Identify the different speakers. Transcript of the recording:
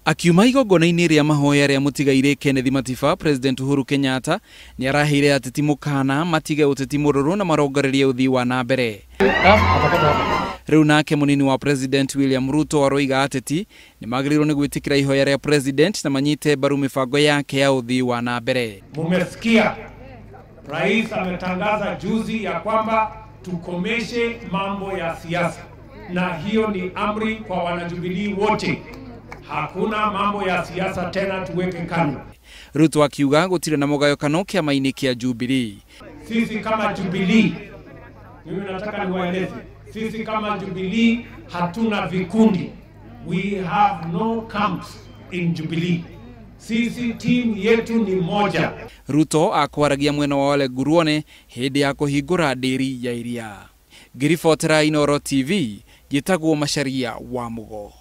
Speaker 1: Akiuma igongona-inĩ rĩa mahoya rĩa mũtigairĩ Kenneth Matiba, President Uhuru Kenyatta nĩ araheire ateti mũkana matige ũteti mũrũrũ na marongorerie ũthii wa na mbere. Rĩu nake mũnini wa President William Ruto aroiga ateti nĩ magĩrĩirwo nĩ gwĩtĩkĩra ihoya rĩa President na manyite mbaru mĩbango yake ya ũthii wa na mbere.
Speaker 2: Mumesikia rais ametangaza juzi ya kwamba tukomeshe mambo ya siasa, na hiyo ni amri kwa wanajubilii wote. Hakuna mambo ya siasa tena, tuweke kando.
Speaker 1: Ruto akiuga gũtirĩ na mũgayũkano kĩama-inĩ kĩa Jubilee.
Speaker 2: Sisi kama Jubilee, mimi nataka niwaeleze, sisi kama Jubilee hatuna vikundi. We have no camps in Jubilee. Sisi timu yetu ni moja.
Speaker 1: Ruto akwaragia mwena wa Ole Nguruone hĩndĩ ya kũhingũra ndĩri ya iria. Ngĩribotera Inooro TV, njĩtagwo Macharia wa Mugo.